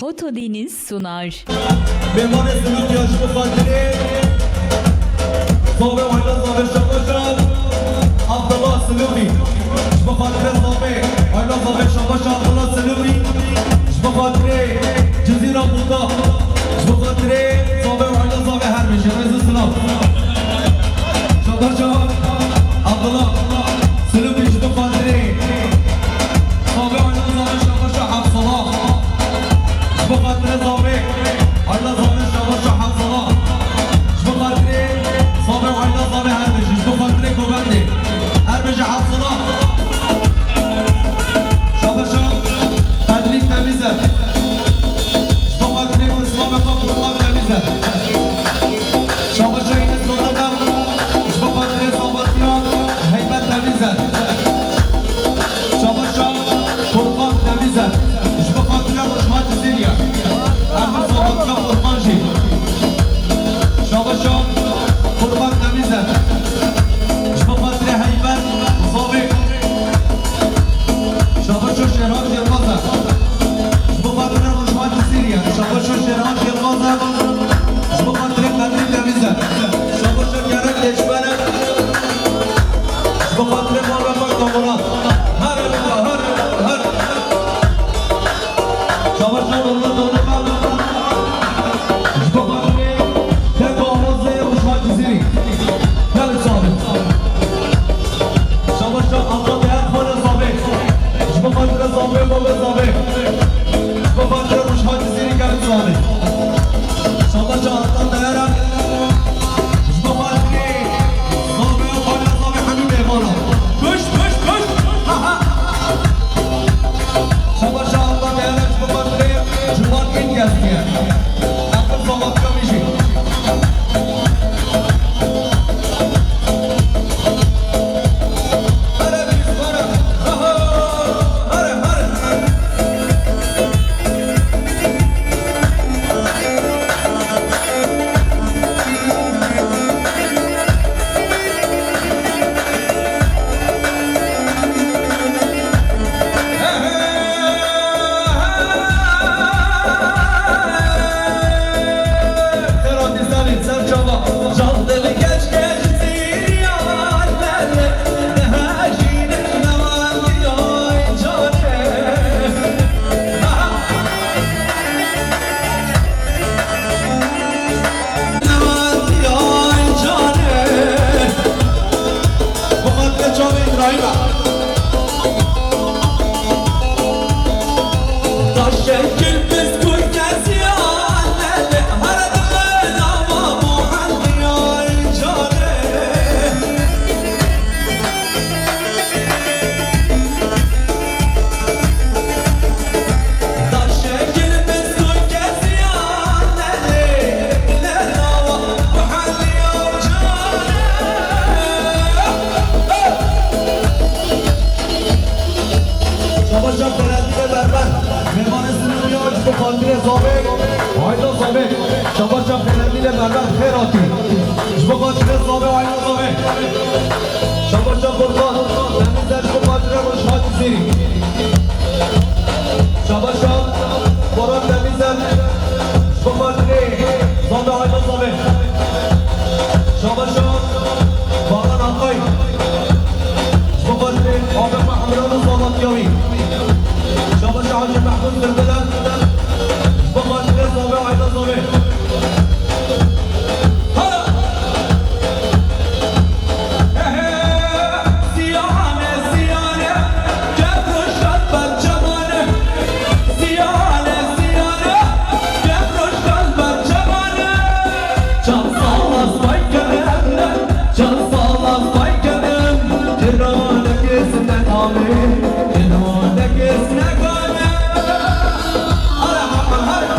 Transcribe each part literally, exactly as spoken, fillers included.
Foto Deniz sunar. Mêvanê Silûkiya ji bo xatirê zavê û ayna zavê şabaşa Abdullah Silûkî. Ji bo xatirê zavê ayna zavê şabaşa Abdullah Silûkî. Ji bo xatirê Cizîra Buda. Ji bo xatirê zavê û ayna zavê her bijî. Rêz û silav. Şabaşa Abdullah Silûkî ji bo xatirê zavê û ayna zavê şabaşa Hafsala. Ji bo xatirê zavê, ayna zavê şabaşa Hafsala. Ji bo xatirê zavê û ayna zavê her bijî. Ji bo xatirê govendê. Her bijî Hafsala. Şabaşa Qedrî Temîze. Ji bo xatirê Îslamê xwe Furqan Temîze. Şabaşa Înes Dodakan. Ji bo xatirê Sabatiya Heybet Temîze. Şabaşa Furqan Temîze. Ji bo xatira Rojhat Cizîrî ye. Em bi Sabatiya Furqan jî. Şabaşa Furqan Temîze. Ji bo xatira Heybet Zavê. Şabaşa Şêrhan Şêrmaze. Ji bo xatira Rojhat Cizîrî ye. Şabaşa Şêrhan Şêrmaze. Ji bo xatira Qedrî Temîze. Şabaşa Kerem Leşbere. Ji bo xatirê mala me Kamuran. Here baba, here, here. Şabaşa Nurlu Donukan. Ji bo xatirê Teko Amazê û Şuha Cizîrî. Gelin saxlê. Şabaşa Ata Değer Xale Zavê. Ji bo xatirê Zavê, Bavê Zavê. Ji bo xatirê Rojhat Cizîrî gelin saxlê. Şabaşa Ata Değer. Ji bo xatirê Zavê û Xalê Zavê hemî mêvana. Pişt, pişt, pişt. Ha, ha. Şabaşa Ata Değer ji bo xatirê Ciwan Îngezdiye. Aqil Salat Kamî jî. Şabaşa Ferhatî ve Berber. Mêvanê Silûkiya ji bo xatirê Zavê, Ayna Zavê. Şabaşa Ferhatî ve Berber xêr hatî. Ji bo xatirê Zavê, Ayna Zavê. Şabaşa Furkan Temîze ji bo xatirê Rojhat Cizîrî. Şabaşa Baran Temîze ji bo xatirê Zavê, Ayna Zavê. Şabaşa Baran Akay. Ji bo xatirê Abixa Emran û Salatiyawî. Şabaşa Hacî Mehmûd Bilbilan. Ji bo xatirê Zavê, Ayna Zavê. Hala! He he! Ziyane, ziyane, kevroşan berçemane. Ziyane, ziyane, kevroşan berçemane. Çand sal astay kerem, çand sal astay kerem. Ciranek isnek ame, ciranek isnek ame. Hare, hare, hare.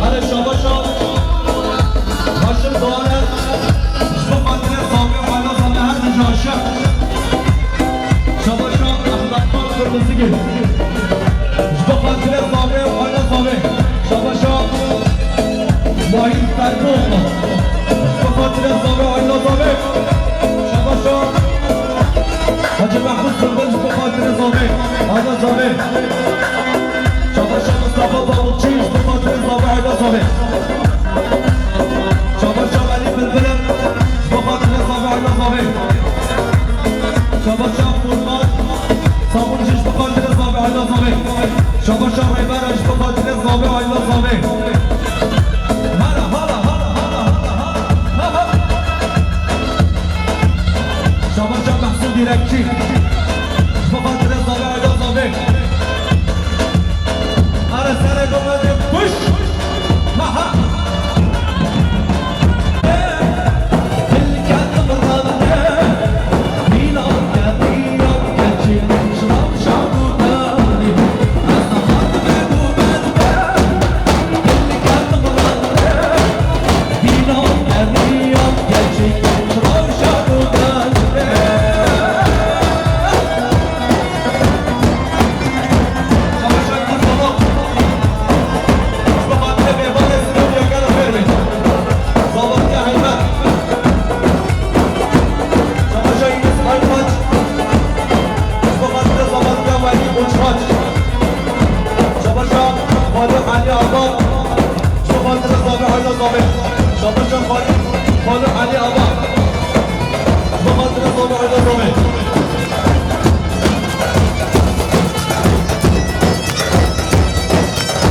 Hare, şabaşa. Haşim Doğaner. Ji bo xatirê Zavê, Ayna Zavê her bijî aşiq. Şabaşa Ehmed Xan Kırmızıgül. Ji bo xatirê Zavê, Ayna Zavê. Şabaşa Vahîd Ferkoğlu. Ji bo xatirê Zavê, Ayna Zavê. Şabaşa Hacı Mahmut Kırmızı, ji bo xatirê Zave, Ayla Zave. Çabaşa Mustafa Pamukçu, Mustafa Zave, Ayla Zave. Çabaşa Ali Bilbilim, Mustafa Zave, Ayla Zave. Çabaşa Furkan Savuncu, Mustafa Zave, Ayla Zave. Çabaşa Rayber, Mustafa Zave, Ayla Zave. Hala, hala, hala, hala, hala, hala. Şabaşa Mehsûn Dîrekçî. Ji bo xatirê Zavê Ayda Zavê. Are serê gomezê puş. Ha, ha. Çabaşa Yunus Aytaç. Ji bo xatirê Zamantiya Welî Koçbaş. Çabaşa Xalî Elî Aba. Ji bo xatirê Zavê Ayda Zavê. Çabaşa Xalî, Xalî Elî Aba. Ji bo xatirê Zavê Ayda Zavê.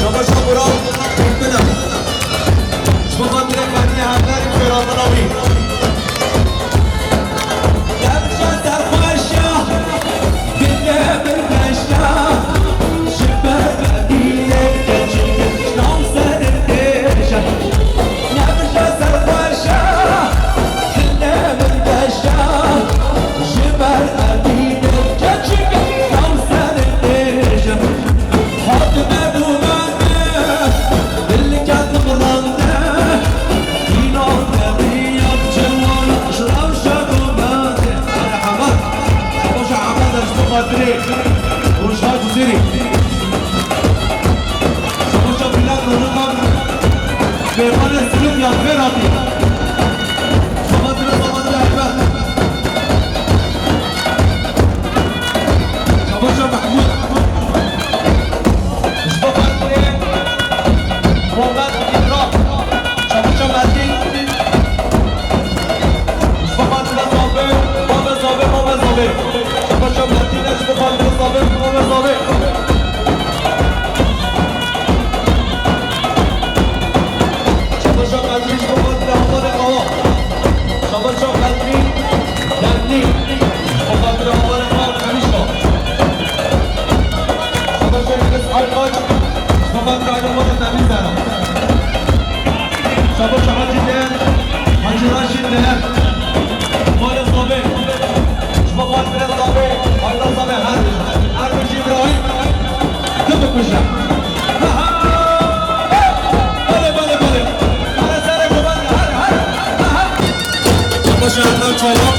Çabaşa Murat Gülbine. Ji bo xatirê Fehmî Hevdar û xêrhatina wî. Demşe serxweş e, dile bingeş e, ji ber Fehmî yê keçik nav serê têje. Demşe serxweş e, dile bingeş e, ji ber Fehmî yê keçik nav serê têje. Hadi be bu bende, dil geldi bulanda, inan beni yapçı var, şırav şakumate. Hadi Ahmet, Şabaşa Ahmet, ez bu hatırı, Rojda Ciziri. Şabaşa Bilal Nurullah, Meyhane Sülük Yatver abi. Şabaşa Sabancı Elbet. Çabaşa Mehmûd. Ji bo xatirê Muhammed Îmran. Çabaşa Metin. Ji bo xatirê Zabê, Babê Zabê, Babê Zabê. Çabaşa Metin e ji bo xatirê Zabê, Babê Zabê. Çabaşa Qedrî ji bo xatirê Havarê Awa. Çabaşa Qedrî Demlî. Ji bo xatirê Havarê Awa Qemişa. Çabaşa Yunus Aykaç. Ji bo xatirê Havarê Temîzera. Çabaşa Hacî Değer. Hacî Raşîd Değer. Mala Zabê. Ji bo xatirê Zabê. Hayda Zabê her bijî. Her bijî Îbrahîm. Kim bikuje? Belê, belê, belê. Hare serê govan, hare, hare. Çabaşa Ertan Çalak.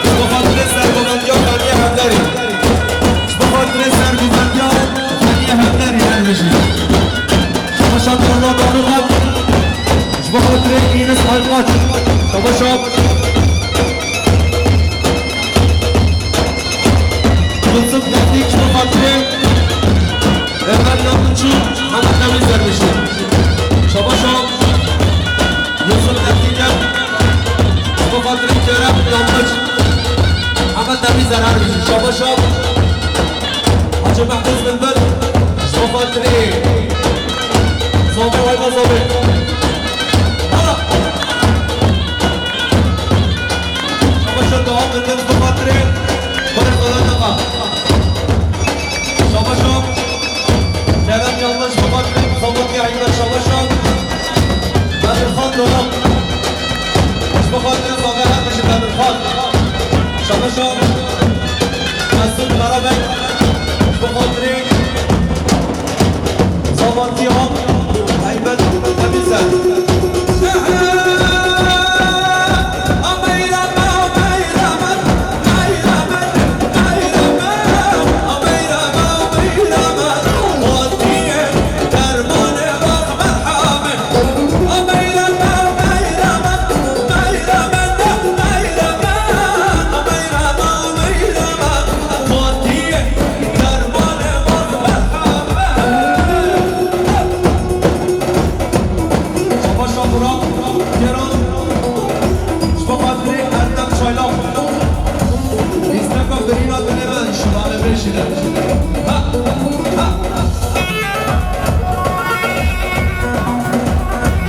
Ji bo xatirê sergovendiya Fehmiyê Hevderê. Ji bo xatirê sergovendiya Fehmiyê Hevderê her bijî. Çabaşa Dewla Danuxat. Ji bo xatirê Înis Aytaç. Çabaşa Yusuf Defîk ji bo xatirê Êmer Yalçınçu, Hemed Demîr Zermişi. Şabaşa Yusuf Defîk e. Ji bo xatirê Kerem Yalçınç, Hemed Demîr Zermişi. Şabaşa Hacı Mehmûd Bilbil. Ji bo xatirê Zabê, Wayda Zabê. Hala. Şabaşa Doğan Bilbil ji bo xatirê Xwedê Xwedê Dema. Şabaşa Kerem Yanlış ji bo xatirê Zamantiya Heyber. Şabaşa Bedirxan Doğan. Ji bo xatirê Zamantiya Heyber. Şabaşa Mesut Karabek. Ji bo xatirê Zamantiya Heybet Temîze.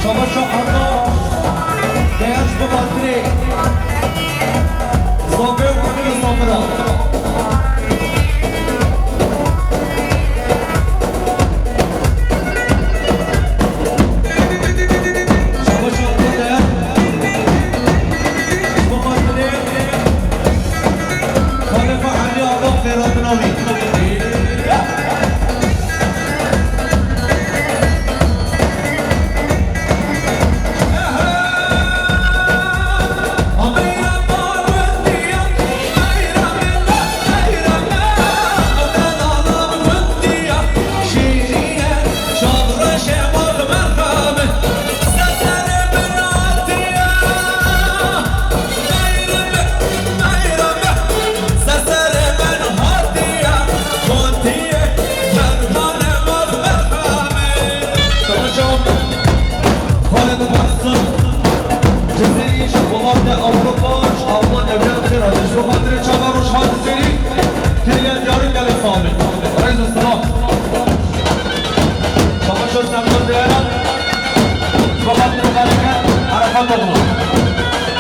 Şabaş o Ardo, değer bu Badri. Zafê û Emîr û Samira. Şabaş Ardo, değer. Bu Badri. Xalifa Elî Ardo, Xeyratin Amî. Xalid Barzan, Cizîrî ji welatê Ewropa, ji Almanya gelek xêr hate. Ji bo xatirê çava Rojhan Cizîrî, têliya diyarî gelek sax be. Rêz û silav. Çava şo Serkan Değeren, ji bo xatirê xaleke Arafat oğlu.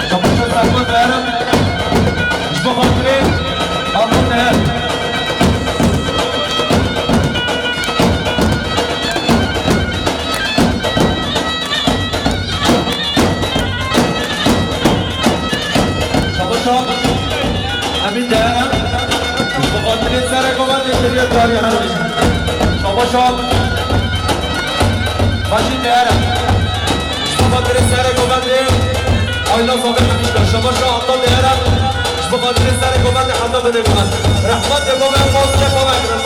Çava şo Serkan Değeren, ji bo xatirê Arnavut Değer. Şabaş o Emîn Değeren. Ji bo xatirê serê govendê têliya diyarî her bijî. Şabaş o Hacî Değeren. Ji bo xatirê serê govendê Ayla Zafê Hemîşka. Şabaş o Ata Değeren. Ji bo xatirê serê govendê heta binê govend. Rehmet lê bavê Elmas Kefa vekire.